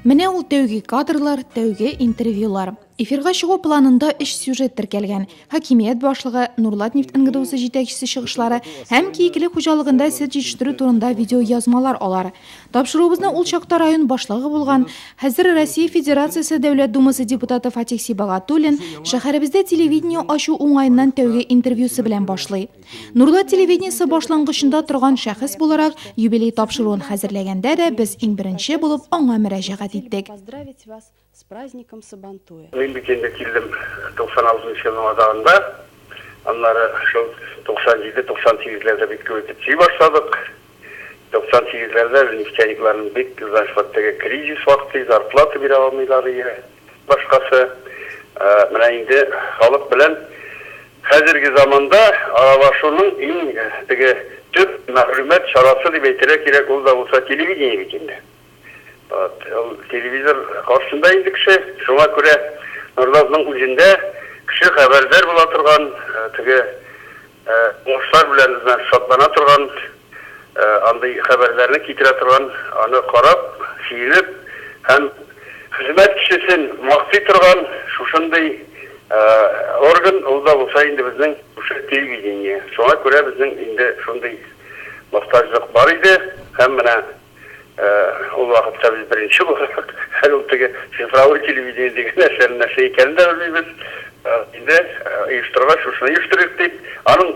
Менә ул тәүге кадрлар, тәүге интервьюлар. Эфирга чыгу планында өч сюжет теркәлгән. Хакимият башлыгы, Нурлатнефть НГДУсы җитәкчесе чыгышлары һәм Киекле хуҗалыгында сөт җитештерү турында видеоязмалар алар. Тапшыруыбызны ул чакта район башлыгы булган, хәзер Россия Федерациясе Дәүләт Думасы депутаты Фатих Сибагатуллин шәһәребездә телевидение ачу уңаеннан тәүге интервьюсы белән башлый. Нурлат телевидениесе башлангычында торган шәхес буларак, юбилей тапшыруын хәзерләгәндә дә без иң беренче булып аңа мөрәҗәгать иттек. Мин бит инде килдем 96 нчы елның азагында. Аннары шул 97, 98 ләрдә бик күп итеп сөй башладык. 98 ләрдә нефтяникларның бик, значит, вот теге кризис вакыты, зарплата бирә алмыйлар иде. Башкасы, менә инде халык белән хәзерге заманда аралашуның иң теге төп мәгълүмат чарасы дип әйтергә кирәк, ул да булса телевидение бит инде. Вот, ул телевизор каршында инде кеше, шуңа күрә Нурлатның үзендә кеше хәбәрдар була торган теге Уңышлар белән значит шатлана торган, андый хәбәрләрне китерә торган, аны карап, сөенеп һәм хезмәт кешесен мактый торган шушындый орган, ул да булса инде безнең шушы телевидение. Шуңа күрә безнең инде шундый мохтаҗлык бар иде һәм менә Ул вакытта без беренче буларак, әле ул теге цифровой телевидение дигән нәрсәнең нәрсә икәнен дә белмибез. Инде оештыргач, шушыны оештырыйк дип, аның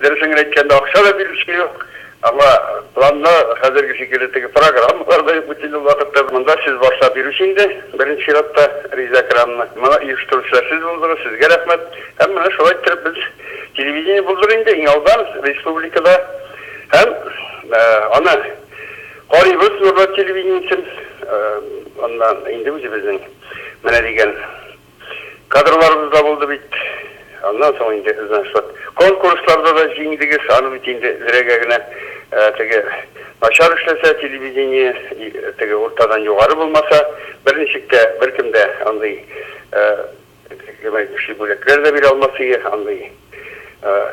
дөресен генә әйткәндә, акча да бирүче юк. Аңа планда хәзерге шикелле теге программалар да юк бит инде ул вакытта. Монда сез башлап йөрүче инде, беренче чиратта, Резеда Әкрамовна. Моны оештыручылар сез булдыгыз, сезгә рәхмәт. Һәм менә шулай иттереп без телевидение булдык инде, иң алдан республикада. Һәм аны карыйбыз Нурлат телевидениесен. Аннан инде үзебезнең менә дигән кадрларыбыз да булды бит. Аннан соң инде, значит, вот конкурсларда да җиңдегез. Аны бит инде зрәгә генә теге начар эшләсә телевидение, теге уртадан югары булмаса, берничек тә беркем дә андый Кеше бүләкләр дә бирә алмас иде, андый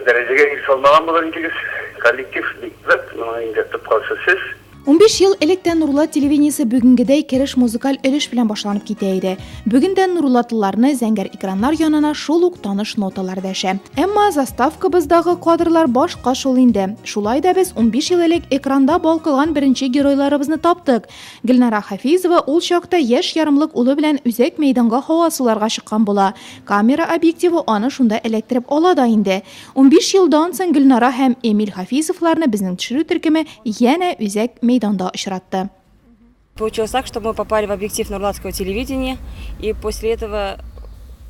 дәрәҗәгә ирешә алмаган булыр идегез. Коллектив бик нык, моның инде тоткасы сез. 15 ел элек тә Нурлат телевидениесе бүгенгедәй кереш музыкаль өлеш белән башланып китә иде. Бүген дә нурлатлыларны зәңгәр экраннар янына шул ук таныш ноталар дәшә. Әмма заставкабыздагы кадрлар башка шул инде. Шулай да без 15 ел элек экранда балкыган беренче геройларыбызны таптык. Гөлнара Хафизова ул чакта яшь ярымлык улы белән үзәк мәйданга һава суларга чыккан була. Камера объективы аны шунда эләктереп ала да инде. 15 елдан соң Гөлнара һәм Эмиль Хафизовларны безнең төшерү төркеме янә үзәк мәйданда очратты. Получилось так, что мы попали в объектив нурлатского телевидения, и после этого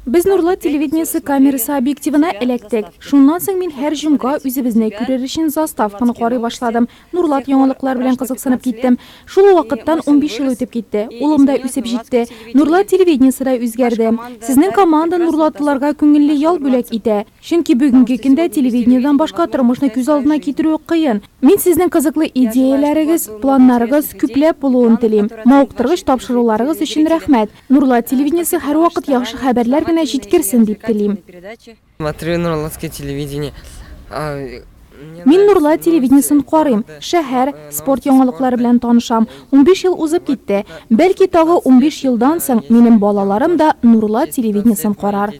Без Нурлат телевидениесе камерасы объективына эләктек. Шуннан соң мин һәр җомга үзебезне күрер өчен заставканы карый башладым. Нурлат яңалыклар белән кызыксынып киттем. Шул вакыттан 15 ел үтеп китте. Улым да үсеп җитте. Нурлат телевидениесе дә үзгәрде. Сезнең команда нурлатлыларга күңелле ял бүләк итә. Чөнки бүгенге көндә телевидениедән башка тормышны күз алдына китерүе кыен. Мин сезнең кызыклы идеяләрегез, планнарыгыз күпләп булуын телим. Мавыктыргыч тапшыруларыгыз өчен рәхмәт. Нурлат телевидениесе һәрвакыт яхшы хәбәрләр генә җиткерсен дип телим. Смотрю нурлатское телевидение. Мин Нурлат телевидениесен карыйм, шәһәр, спорт яңалыклары белән танышам. 15 ел узып китте. Бәлки тагы 15 елдан соң минем балаларым да Нурлат телевидениесен карар.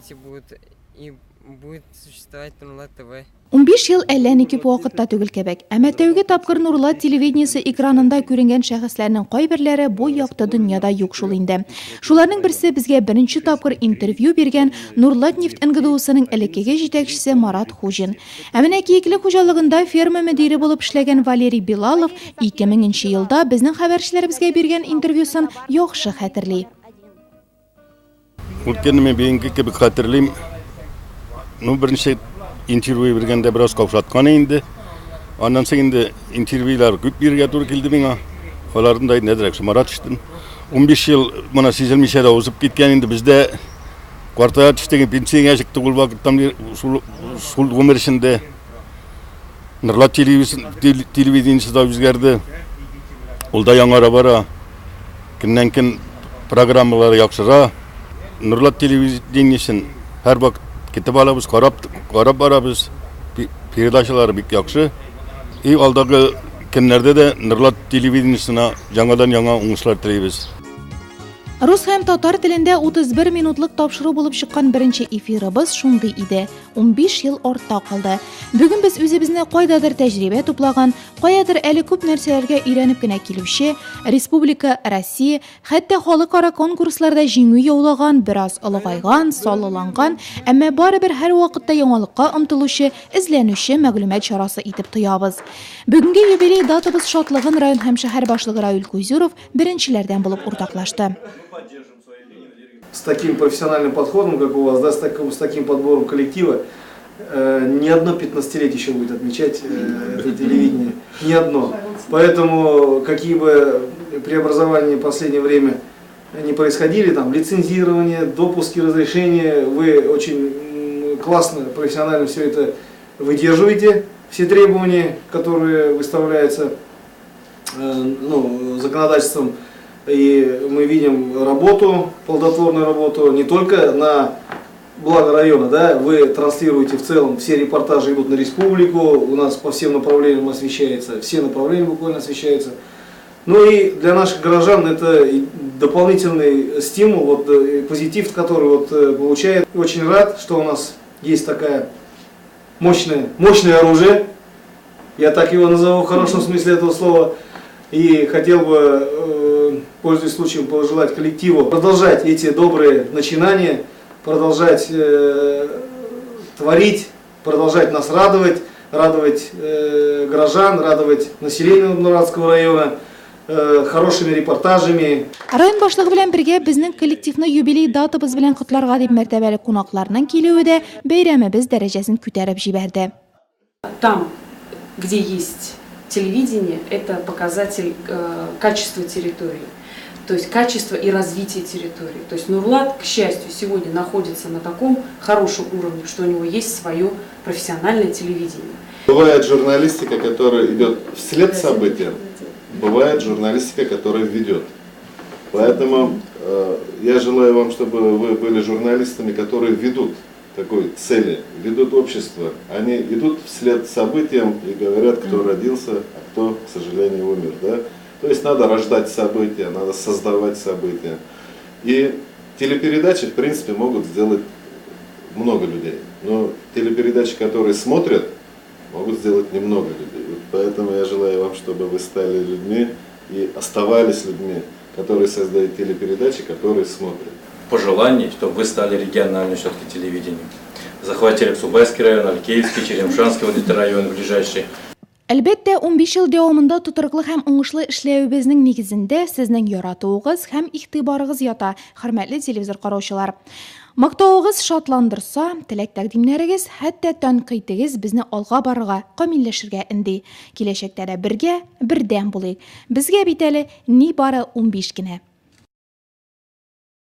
15 ел әллә ни күп вакыт та түгел кебек. Әмма тәүге тапкыр Нурлат телевидениесе экранында күренгән шәхесләрнең кайберләре бу якты дөньяда юк шул инде. Шуларның берсе безгә беренче тапкыр интервью биргән Нурлатнефть НГДУсының элеккеге җитәкчесе Марат Хуҗин. Ә менә Киекле хуҗалыгында ферма мөдире булып эшләгән Валерий Билалов 2000 нче елда безнең хәбәрчеләребезгә биргән интервьюсын яхшы хәтерли. Үткәнне мин бүгенге кебек хәтерлим. Ну, беренче интервью биргәндә бераз каушаткан инде. Аннан соң инде интервьюлар күп бирергә туры килде миңа. Алардан да инде әзрәк шомара төштем. 15 ел моны сизелмичә дә узып киткән инде бездә картая төштек, пенсиягә чыктык ул вакыттан шул, шул гомер эчендә. Нурлат телевидениесе дә үзгәрде. Ул да яңара бара. Көннән-көн программалары яхшыра. Нурлат телевидениесен һәрвакыт көтеп алабыз, карап, карап барабыз. Передачалары бик яхшы. И алдагы көннәрдә дә Нурлат телевидениесенә яңадан-яңа уңышлар телибез. Рус һәм татар телендә 31 минутлык тапшыру булып чыккан беренче эфирыбыз шундый иде. 15 ел артта калды. Бүген без үзебезне кайдадыр тәҗрибә туплаган, каядыр әле күп нәрсәләргә өйрәнеп кенә килүче, республика, Россия, хәтта халыкара конкурсларда җиңү яулаган, бераз олыгайган, саллыланган, әмма барыбер һәрвакытта яңалыкка омтылучы, эзләнүче мәгълүмат чарасы итеп тоябыз. Бүгенге юбилей датабыз шатлыгын район һәм шәһәр башлыгы Равил Кузюров беренчеләрдән булып уртаклашты. С таким профессиональным подходом, как у вас, да, с таким подбором коллектива, ни одно 15-летие еще будет отмечать это телевидение, ни одно. Поэтому какие бы преобразования в последнее время не происходили, там лицензирование, допуски, разрешения, вы очень классно, профессионально все это выдерживаете, все требования, которые выставляются законодательством. И мы видим работу, плодотворную работу не только на благо района, да, вы транслируете в целом, все репортажи идут на республику, у нас по всем направлениям освещается, все направления буквально освещаются. Ну и для наших горожан это дополнительный стимул, вот, позитив, который вот получает. Очень рад, что у нас есть такая мощное оружие, я так его назову в хорошем смысле этого слова. И хотел бы, пользуясь случаем, пожелать коллективу продолжать эти добрые начинания, продолжать творить, продолжать нас радовать, радовать горожан, радовать население Нурлатского района хорошими репортажами. Район башлыгы белән бергә безнең коллективны юбилей датабыз белән котларга дип мәртәбәле кунакларның килүе дә бәйрәмебез дәрәҗәсен күтәреп җибәрде. Там, где есть телевидение, это показатель качества территории. То есть качество и развитие территории. То есть Нурлат, к счастью, сегодня находится на таком хорошем уровне, что у него есть свое профессиональное телевидение. Бывает журналистика, которая идет вслед событиям, бывает журналистика, которая ведет. Поэтому я желаю вам, чтобы вы были журналистами, которые ведут такой цели, ведут общество. Они идут вслед событиям и говорят, кто родился, а кто, к сожалению, умер. Да? То есть надо рождать события, надо создавать события. И телепередачи, в принципе, могут сделать много людей. Но телепередачи, которые смотрят, могут сделать немного людей. Вот поэтому я желаю вам, чтобы вы стали людьми и оставались людьми, которые создают телепередачи, которые смотрят. Пожеланий, чтобы вы стали региональным все-таки телевидением. Захватили Аксубайский район, Алькеевский, Черемшанский, вот эти районы ближайшие. Әлбәттә, 15 ел дәвамында тотрыклы һәм уңышлы эшләвебезнең нигезендә сезнең яратуыгыз һәм игътибарыгыз ята, хөрмәтле телевизор караучылар. Мактавыгыз шатландырса, теләк тәкъдимнәрегез, хәтта тәнкыйтегез безне алга барырга, камилләшергә өнди. Киләчәктә дә бергә, бердәм булыйк. Безгә бит әле нибары 15 кенә.